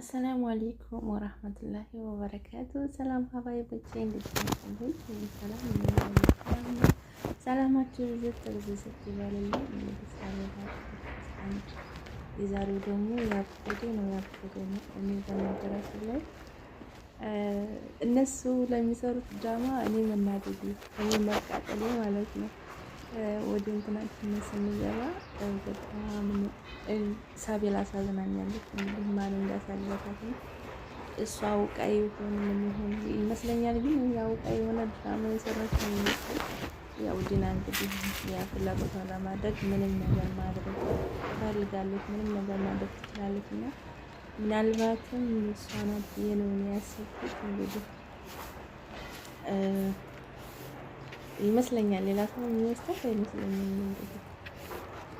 السلام عليكم ورحمة الله وبركاته። ሰላም ሀባይቦቼ እንዴት ናችሁ? ሰላም ሰላማችሁ ብዝት ብዝት ይበልልኝ። እንግዲህ አንድ የዛሬው ደግሞ ያበደ ነው ያበደ ነው። እኔ በነገራችን ላይ እነሱ ለሚሰሩት ድራማ እኔ መናደዴ እኔ መቃጠሌ ማለት ነው። ወደ እንትናችን ስንገባ በጣም ሳቤላ አሳዝናኛለች። እንግዲህ ማን እንዳሳለፋት ነው እሷ አውቃ ይሁን ምን ይሁን ይመስለኛል፣ ግን አውቃ የሆነ ድራማ የሰራች ነው የሚመስለኝ። ያው ዲና እንግዲህ ያ ፍላጎቷን ለማድረግ ምንም ነገር ማድረግ ትፈልጋለች፣ ምንም ነገር ማድረግ ትችላለች። እና ምናልባትም እሷ ናት ብዬ ነው ያሰብኩት እንግዲህ ይመስለኛል። ሌላ ሰው የሚወስዳት አይመስለኝም። እንግዲህ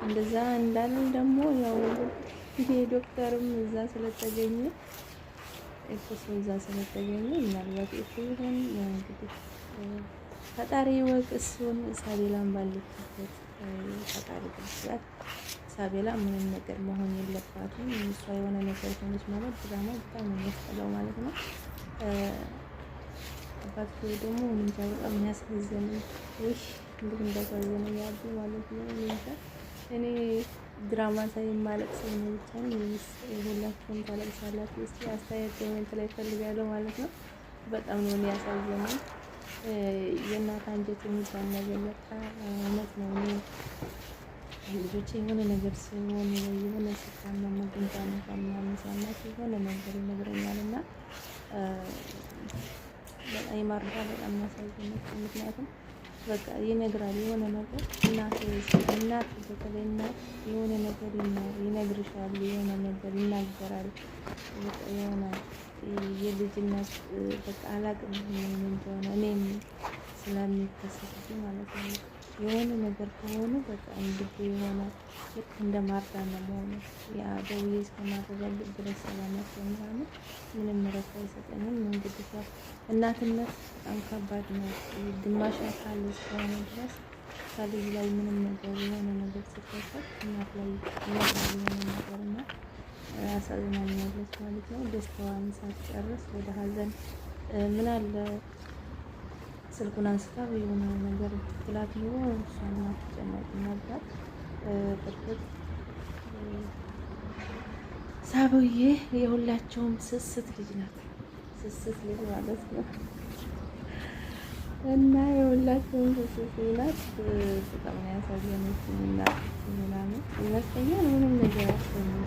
እንደዛ እንዳልን ደግሞ ያው ይሄ ዶክተርም እዛ ስለተገኘ ኤፍሶ እዛ ስለተገኘ ምናልባት ኤፍ ይሆን እንግዲህ ፈጣሪ ወቅ እሱን ሳቤላን ባለችበት ፈጣሪ ብዛት ሳቤላ ምንም ነገር መሆን የለባትም። እሷ የሆነ ነገር ሆነች ማለት ድራማ በጣም ነው የሚያስጠላው ማለት ነው። አባት ደግሞ እንጃ በጣም ያሳዘነኝ፣ ውይ እንዴት እንዳሳዘነኝ ያቡ ማለት ነው። እንጃ እኔ ድራማ ሳይ የማለቅሰው ነው ብቻ ነው ወይስ ሁላችሁም ታለቅሳላችሁ? እስኪ አስተያየት comment ላይ ፈልጋለሁ ማለት ነው። በጣም ነው ያሳዘነኝ። የእናት አንጀት የሚባል ነገር ለካ እውነት ነው። እኔ ልጆቼ የሆነ ነገር ሲሆን ወይ የሆነ ሲታመሙ ጉንፋን እንኳን ምናምን ሲያማቸው የሆነ ነገር ይነግረኛል እና በጣም የማርዳ በጣም ያሳዘነች። ምክንያቱም በቃ ይነግራል የሆነ ነገር እናት እናት በተለይ እናት የሆነ ነገር ይነግርሻል፣ የሆነ ነገር ይናገራል። በቃ የሆነ የልጅነት በቃ አላቅም ምን እንደሆነ እኔም ስለሚከሰትብኝ ማለት ነው። የሆነ ነገር ከሆኑ በቃ እንድብ የሆነ ልክ እንደ ማርዳ ነው መሆኑ። ያ ደውዬ እስከማረጋግጥ ድረስ ሰላማቸው ምናምን ምንም እረፍት አይሰጠኝም። እንግዲህ ያው እናትነት በጣም ከባድ ነው። ግማሽ አካል እስከሆነ ድረስ ከልጅ ላይ ምንም ነገር የሆነ ነገር ሲከሰት እናት ላይ የሆነ ነገር እና አሳዝናኛለች ማለት ነው። ደስታዋን ሳትጨርስ ወደ ሀዘን ምን አለ ስልኩን አንስታ የሆነ ነገር ብትላት ኖሮ እሷን አትጨነቅም ነበር። በእርግጥ ሳብዬ የሁላቸውም ስስት ልጅ ናት። ስስት ልጅ ማለት ነው እና የሁላቸውም ስስት ልጅ ናት። በጣም ነው ያሳዘነችኝ እና ምናምን ይመስለኛል ምንም ነገር አትሆንም።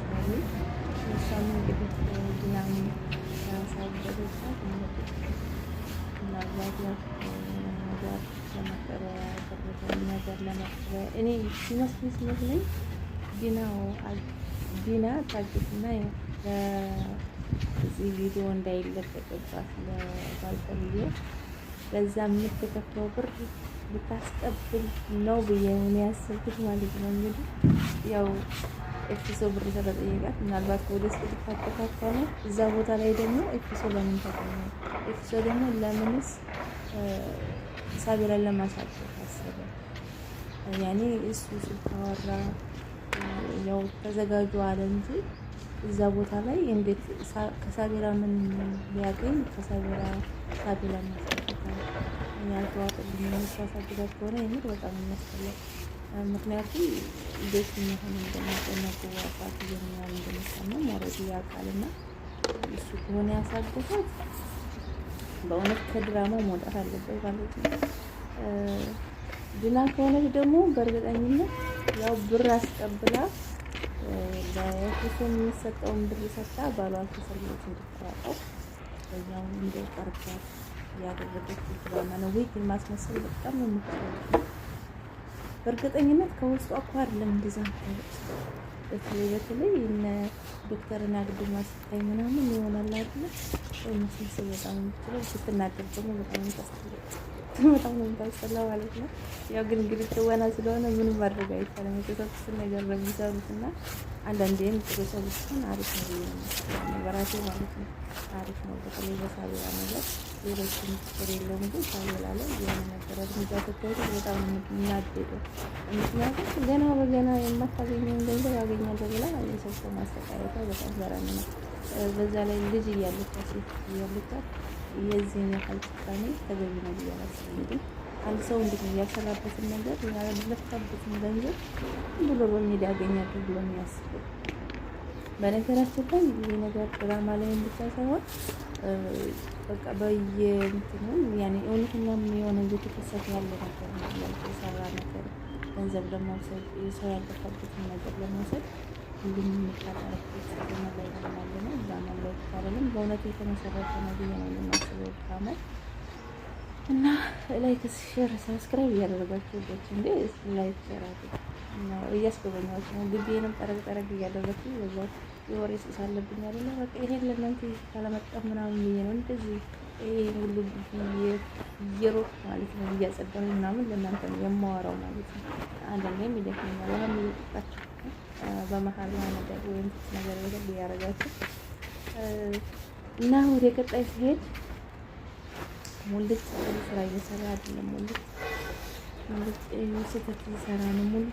እሷም እንግዲህ ድናም ያሳበደቻት እንግዲህ ምናልባት ያው ነገር ለመቀበያ ያደረገውን ነገር ለመቀበያ እኔ ሲመስለኝ ሲመስለኝ ዲና ታግትና እዚህ ቪዲዮ እንዳይለቀቅባት ለባልተብዬ በዛ የምትከፍለው ብር ብታስቀብል ነው ብዬ ነው ያሰብኩት ማለት ነው። እንግዲህ ያው ኤፍሶ ብር ስለጠየቃት ምናልባት ፖሊስ ልትታጠፋት ከሆነ እዛ ቦታ ላይ ደግሞ ኤፍሶ ለምን ተገኘ? ኤፍሶ ደግሞ ለምንስ ሳቢራን ለማሳገት አሰበ? ያኔ እሱ ስታወራ ያው ተዘጋጁ አለ እንጂ እዛ ቦታ ላይ እንዴት ከሳቢራ ምን ሊያገኝ ከሳቢራ ሳቢራ ማሳገታል ያልተዋጠልኝ የሚያሳግዛት ከሆነ የምር በጣም የሚያስጠላው። ምክንያቱም ቤት መሆን እንደሚጨነቁ አባት ምናምን እንደሚታመም already ያውቃል እና እሱ ከሆነ ያሳገታት በእውነት ከድራማው መውጣት አለበት ማለት ነው። ድና ከሆነች ደግሞ በእርግጠኝነት ያው ብር አስቀብላ ለሱሱ የሚሰጠውን ብር ሰጥታ ባሏን ከእስር ቤት እንድታወጣው በዛው እንዲቀርባት ያደረገች ድራማ ነው። ወይ ግን ማስመሰል በጣም ነው የምትችለው። በእርግጠኝነት ከውስጧ እኮ አይደለም እንደዛ የምታለቅሰው። በተለይ በተለይ እነ ዶክተርን አግድማ ስታይ ምናምን ይሆናል አይደለ? ማስመሰል በጣም የምትችለው ስትናገር ደግሞ በጣም የምታስጠላው በጣም ነው የምታስጠላው ማለት ነው። ያው ግን እንግዲህ ትወና ስለሆነ ምንም ማድረግ አይቻልም። የተሰጡትን ነገር ነው የሚሰሩት እና አንዳንዴም ጥሩ ሰው ብትሆን አሪፍ ነው ብዬ ነው በራሴ ማለት ነው። አሪፍ ነው በተለይ በሳቢላ ነገር ሌሎችም ችግር የለውም። ግን ሳቢላ ላይ የሆነ ነገር እርምጃ ስትወስድ በጣም ነው የምናደደው። ምክንያቱም ገና በገና የማታገኘውን ገንዘብ አገኛለሁ ብላ የሰው ሰው ማሰቃየቷ በጣም ገራሚ ነው። በዛ ላይ ልጅ እያለቻት ሴት እያለቻት የዚህን ያህል ጭካኔ ተገቢ ነው ብዬ አላስብም። ግን አንድ ሰው እንዴት ነው ያልሰራበትን ነገር ያለፋበትን ገንዘብ ብሎ በሚል ያገኛል ብሎ የሚያስበው? በነገራችን ላይ ይህ ነገር ድራማ ላይም ብቻ ሳይሆን በቃ በየእንትኑ ያኔ እውነተኛም የሆነ እየተከሰተ ያለ ነገር ነው። ያልተሰራ ነገር ገንዘብ ለመውሰድ የሰው ያልጠፋበትን ነገር ለመውሰድ ሁሉም የሚጣጣርበት ዘመን ላይ ነው ያለ ነው። ድራማ ላይ ብቻ አይደለም፣ በእውነቱ የተመሰረተ ነው ብዬ ነው የማስበው ድራማው። እና like፣ share፣ subscribe እያደረጋችሁ ልጆች እንዴ like share አድርጉ። እያስጎበኛችሁ ነው። ግቢዬንም ጠረግ ጠረግ እያደረግኩ በዛው የወሬ ሱስ አለብኝ አይደለ? በቃ ይሄን ለእናንተ ካለመጣሁ ምናምን ብዬ ነው እንደዚህ ይሄ ሁሉ ግቢ እየሮጥኩ ማለት ነው እያጸዳሁ ምናምን ለእናንተ ነው የማወራው ማለት ነው። አንዳንዴም ይደክመኛል። ውሃም እየጠጣችሁ በመሀል ውሃ ነገር ወይም ትኩስ ነገር በደንብ እያደረጋችሁ እና ወደ ቀጣይ ሲሄድ ሙልጭ ጥሩ ስራ እየሰራ አይደለም። ሙልጭ ሙልጭ ስህተት እየሰራ ነው። ሙልጭ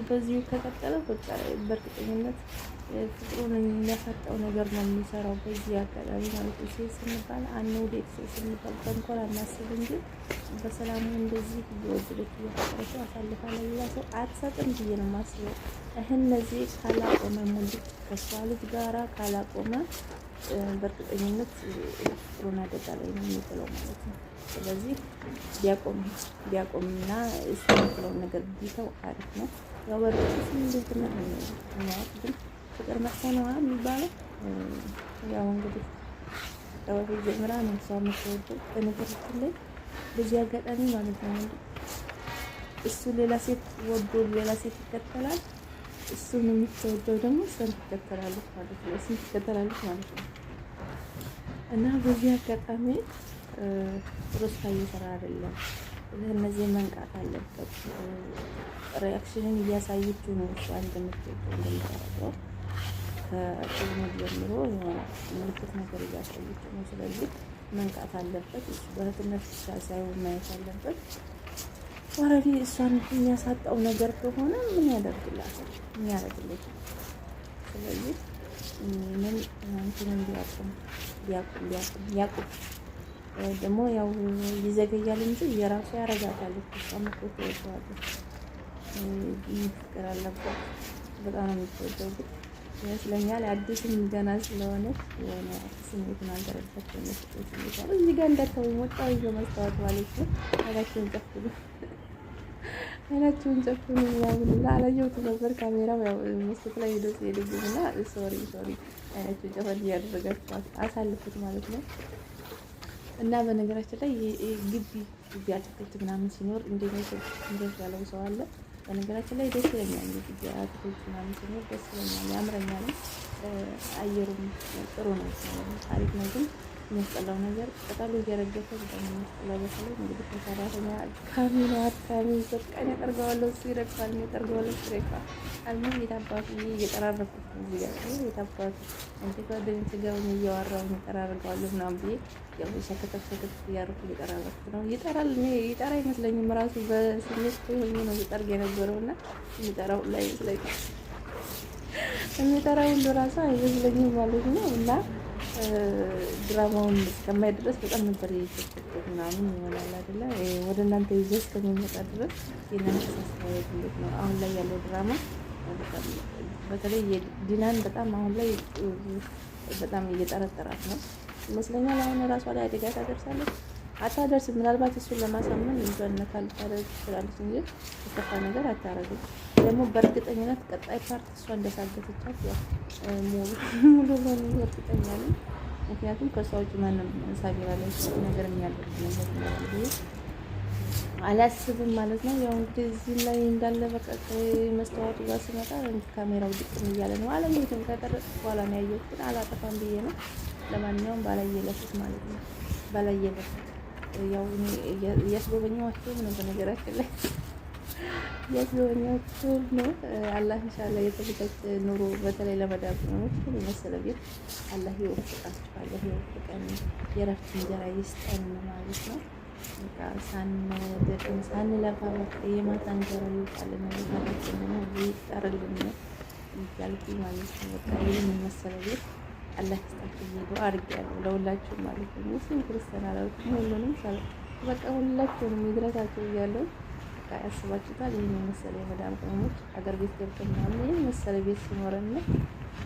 በዚሁ ከቀጠለ በቃ በእርግጠኝነት ፍቅሩን የሚያሳጣው ነገር ነው የሚሰራው። በዚህ አጋጣሚ ማለት ነው። ሴት ስንባል አንውደድ፣ ሴት ስንባል ተንኮል አናስብ እንጂ በሰላሙ እንደዚህ እየወደደች እያፈቀረችው አሳልፋ ለሌላ ሰው አትሰጥም ብዬ ነው የማስበው። እነዚህ ካላቆመ ሙልጭ ከሷ ልጅ ጋራ ካላቆመ በእርግጠኝነት ፍቅሩን አደጋ ላይ ነው የሚጥለው ማለት ነው። ስለዚህ ቢያቆም ቢያቆምና እሱ የሚጥለውን ነገር ቢተው አሪፍ ነው። ያው በእርግጥ እንዴት ነው ግን ፍቅር መጥፎ ነው የሚባለው። ያው እንግዲህ ከበፊት ጀምራ ነው እሷ የምትወደው። በነገራችን ላይ በዚህ አጋጣሚ ማለት ነው እሱ ሌላ ሴት ወዶ ሌላ ሴት ይከተላል። እሱን የምትወደው ደግሞ እሷን ትከተላለች ማለት ነው። እሱን ትከተላለች ማለት ነው። እና በዚህ አጋጣሚ ጥሩ ስራ እየሰራ አይደለም። እነዚህ መንቃት አለበት። reaction ን እያሳየችው ነው እሷ እንደምትወደው እንደምታደርገው ከፊልሙ ጀምሮ የሆነ ምልክት ነገር እያሳየችው ነው። ስለዚህ መንቃት አለበት። እሱ በእህትነት ብቻ ሳይሆን ማየት አለበት። already እሷን የሚያሳጣው ነገር ከሆነ ምን ያደርግላታል? ምን ያደርግለታል? ስለዚህ ምን እንትን ቢያቁም ቢያቁም ቢያቁም ያቁም ደግሞ ያው ይዘገያል እንጂ የራሱ ያረጋታል። እሷም እኮ ትወደዋለች፣ ፍቅር አለባት። በጣም ነው የምትወደው ግን ይመስለኛል አዲስም ገና ስለሆነች የሆነ ስሜቱን አልተረዳችም። ስሜት እዚህ ጋር እንዳታወኝ ወጣሁ ይዞ መስታወት ማለት ነው። አይናቸውን ጨፍኑ፣ አይናቸውን ጨፍኑ ምናምን እና አላየሁትም ነበር። ካሜራው ያው መስኮት ላይ ሄዶ ሲሄድብኝ እና sorry sorry፣ አይናቸውን ጨፈን እያደረጋችሁ አሳልፉት ማለት ነው። እና በነገራችን ላይ ግቢ ግቢ አትክልት ምናምን ሲኖር እንዴት ነው ያለው ሰው አለ። በነገራችን ላይ ደስ ይለኛል። እንግዲህ አትክልት ምናምን ሲኖር ደስ ይለኛል፣ ያምረኛል። አየሩም ጥሩ ነው፣ አሪፍ ነው። ግን የሚያስጠላው ነገር ቅጠሉ እየረገፈ በጣም የሚያስጠላው። በተለይ እንግዲህ ከሰራተኛ አድካሚ ነው፣ አድካሚ በቃ እኔ እጠርገዋለሁ፣ እሱ ይረግፋል፣ እኔ እጠርገዋለሁ፣ እሱ ይረግፋል። አልሙም የታባቱ እየጠራረኩት ነው እዚህ ጋር የታባቱ እንደ ጓደኞቼ ጋር ሆኜ እያወራሁኝ እጠራርገዋለሁ ምናምን ብዬ ያው ሸከተፍ ሸከተፍ እያደረኩ እየጠራረኩት ነው። ይጠራል፣ እኔ ይጠራ አይመስለኝም ራሱ በስሜት ሆኜ ነው ሲጠርግ የነበረው እና የሚጠራው ላይ አይመስለኝም፣ የሚጠራ ሁሉ ራሱ አይመስለኝም ማለት ነው እና ድራማውን እስከማይ ድረስ በጣም ነበር የቸኮልኩት ምናምን ይሆናል አይደለ? ወደ እናንተ ይዤ እስከሚመጣ ድረስ የእናንተ አስተያየት እንዴት ነው? አሁን ላይ ያለው ድራማ በተለይ ዲናን በጣም አሁን ላይ በጣም እየጠረጠራት ነው ይመስለኛል። አሁን ራሷ ላይ አደጋ ታደርሳለች አታደርስም። ምናልባት እሱን ለማሳመን ልጇን ነካ ልታደርግ ትችላለች እንጂ የከፋ ነገር አታረግም። ደግሞ በእርግጠኝነት ቀጣይ part እሷ እንደሳገተቻት ያው ሙሉ በሙሉ እርግጠኛ ነኝ። ምክንያቱም ከእሷ ውጭ ማንም ሳቢራ ላይ ነገር የሚያደርግ ነገር ይኖራል ብዬ አላስብም ማለት ነው። ያው እንግዲህ እዚህ ላይ እንዳለ በቃ መስተዋቱ ጋር ስመጣ ካሜራው ድቅም እያለ ነው። አላየሁትም፣ ከቀረጽኩ በኋላ ነው ያየሁት፣ ግን አላጠፋም ብዬ ነው። ለማንኛውም ባላየለፉት ማለት ነው፣ ባላየለፉት ያው እያስጎበኘኋቸው ነው። በነገራችን ላይ እያስጎበኘኋቸው ነው። አላህ ኢንሻአላህ የተመቻቸ ኑሮ በተለይ ለመዳብ ቅመሞች የመሰለ ቤት አላህ ይወፍቃችሁ፣ አላህ ይወፍቀን፣ የእረፍት እንጀራ ይስጠን ማለት ነው። በቃ ሳንደክም ሳንለፋ በቃ የማታ እንጀራ ይወጣልን፣ የማታችን ደግሞ ይጠርልን እያልኩኝ ማለት ነው። በቃ ይህን የመሰለ ቤት አላህ ይስጣችሁ ብዬ ዱአ አድርጌያለሁ ለሁላችሁም ማለት ነው። ሙስሊም ክርስቲያን አላልኩም፣ ሁሉንም በቃ ሁላችሁንም ይድረሳችሁ እያለሁ በቃ ያስባችሁታል። ይህን የመሰለ የመዳም ቅመሞች አገር ቤት ገብተን ምናምን ይህን የመሰለ ቤት ሲኖረን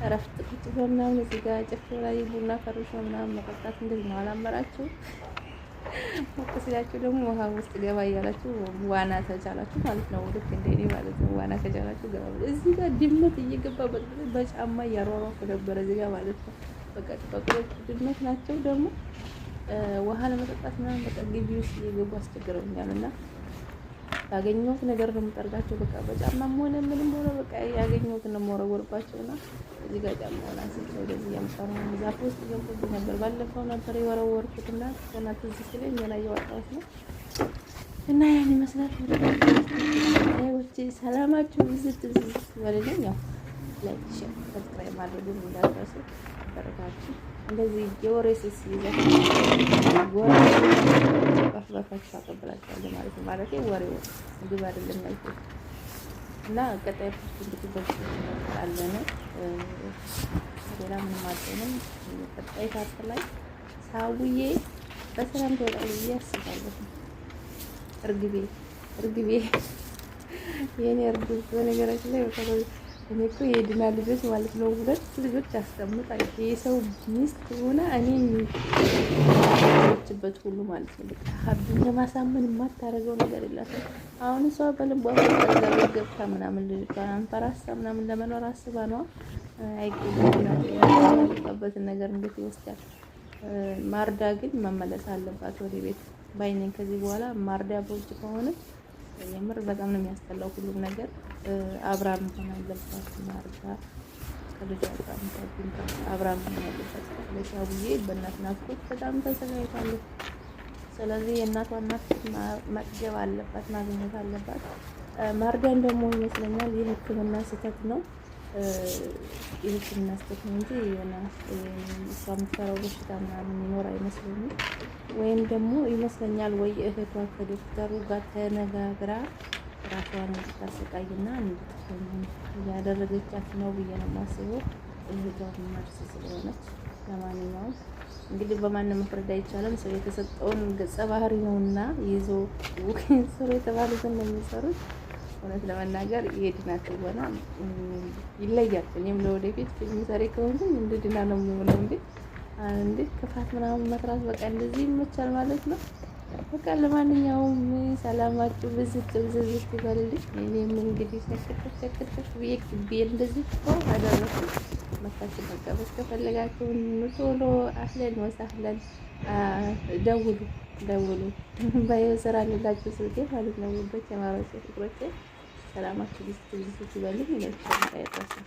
እረፍት ቁጭ ብሎ ምናምን እዚህ ጋር ጭፍ ላይ ቡና ፈርሾ ምናምን መጠጣት እንዴት ነው አላመራችሁ? ሞቅ ሲላችሁ ደግሞ ውሃ ውስጥ ገባ እያላችሁ ዋና ተቻላችሁ ማለት ነው። ልክ እንደ እኔ ማለት ነው። ዋና ከቻላችሁ ገባ። እዚህ ጋር ድመት እየገባ በጫማ እያሯሯኩ ነበረ እዚህ ጋር ማለት ነው። በቃ ጥቋቁሮች ድመት ናቸው ደግሞ ውሃ ለመጠጣት ምናምን በቃ ግቢ ውስጥ እየገቡ አስቸግረውኛል እና ያገኘሁት ነገር ነው የምጠርጋቸው። በቃ በጫማም ሆነ ምንም ሆነ በቃ ያገኘሁት ነው የምወረወርባቸው እና እዚህ ጋር ጫማውን አንስቼ ወደዚህ እያመጣሁ ነው። ዛፍ ውስጥ ገብቶብኝ ነበር ባለፈው ነበር የወረወርኩት እና ገና ትዝ ሲለኝ ገና እያወጣሁት ነው እና ያን ይመስላል። ወች ሰላማችሁ ብዝት ብዝት ይበልልኝ። ያው like፣ share፣ subscribe ማድረጉን እንዳትረሱ። በረታችሁ እንደዚህ የወሬ ስስ ይዘት ወሬ ባፍ አቀብላችኋለሁ ማለት ነው። ማለት ወሬ ምግብ አይደለም ያልኩት እና ቀጣይ part እንግዲህ በዚህ እንቀጥላለን። ሌላ ምንም አልሆንም። ቀጣይ part ላይ ሳውዬ በሰላም ትወጣለች ብዬ አስባለሁ። እርግቤ እርግቤ የኔ እርግብ በነገራችን ላይ እኔ እኮ የድና ልጆች ማለት ነው ሁለት ልጆች አስቀምጣ የሰው ሚስት ሆና እኔ ችበት ሁሉ ማለት ነው። በቃ ሀብን ለማሳመን የማታደርገው ነገር የላትም። አሁን እሷ በልቧ ገብታ ምናምን ልጅቷን አንፈራሳ ምናምን ለመኖር አስባ ነዋ። አይገባበትን ነገር እንዴት ይወስዳል? ማርዳ ግን መመለስ አለባት ወደ ቤት ባይነኝ። ከዚህ በኋላ ማርዳ በውጭ ከሆነች የምር በጣም ነው የሚያስጠላው ሁሉም ነገር። አብራ መሆን አለባት ማርዳ ከልጇ ጋር አብራ መሆን አለባት። ለሻቡዬ በእናት ናፍቆት በጣም ተሰቃይታለች። ስለዚህ የእናቷን ናፍቆት መጥገብ አለባት፣ ማግኘት አለባት። ማርዳን ደግሞ ይመስለኛል የሕክምና ስህተት ነው የሕክምና ስህተት ነው እንጂ የሆነ እሷ የምትሰራው በሽታ ምናምን ይኖር አይመስለኝም። ወይም ደግሞ ይመስለኛል ወይ እህቷ ከዶክተሩ ጋር ተነጋግራ ራሷን እንድታሰቃይና እንድትሆን እያደረገቻት ነው ብዬ ነው የማስበው። እህቷ መርስ ስለሆነች ለማንኛውም እንግዲህ በማንም መፍረድ አይቻልም። ሰው የተሰጠውን ገጸ ባህሪ ነውና ይዞ ስሩ የተባሉትን ነው የሚሰሩት። እውነት ለመናገር የድና ትወና ይለያል። እኔም ለወደፊት ፊልም ሰሪ ከሆንኩኝ እንደ ድና ነው የምሆነው። እንዴ እንዴ ክፋት ምናምን መስራት በቃ እንደዚህ ይመቻል ማለት ነው። በቃ ለማንኛውም ሰላማችሁ ብዝት ብዝት ይበልልኝ። እኔም እንግዲህ ሸክተፍ ሸክተፍ ብዬ ግቢ እንደዚህ አደረኩ። መታችሁ መቀበል ከፈለጋችሁ ቶሎ أهلا وسهلا ደውሉ ደውሉ። ባየው ስራ አለላችሁ ስልኬ ማለት ነው። ውዶች የማሮቼ ፍቅሮቼ ሰላማችሁ ብዝት ብዝት ይበልልኝ። ይላችሁ አይረሳም።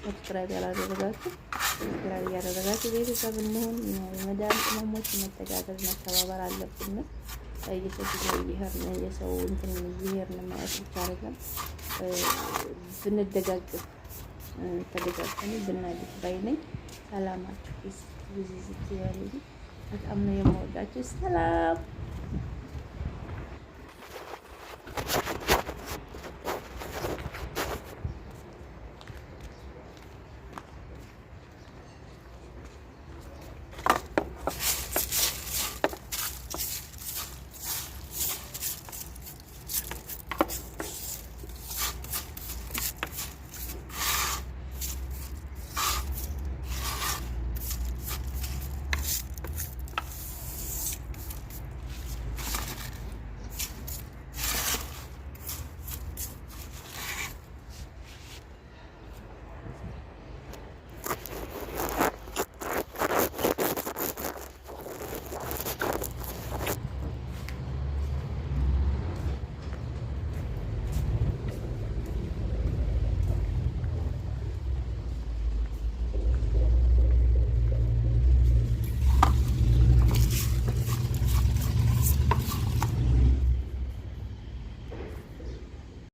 subscribe ያላደረጋችሁ subscribe እያደረጋችሁ ቤተሰብ እንሆን። የመዳም ቅመሞች መተጋገዝ መተባበር አለብን። የሰው ጊዜ እየሄድን የሰው እንትን እየሄድን ማየት ብቻ አይደለም፣ ብንደጋግፍ ተደጋግፈን ብናድግ ባይ ነኝ። ሰላማችሁ ብዝት ይበልልኝ። በጣም ነው የምወዳችሁ። ሰላም።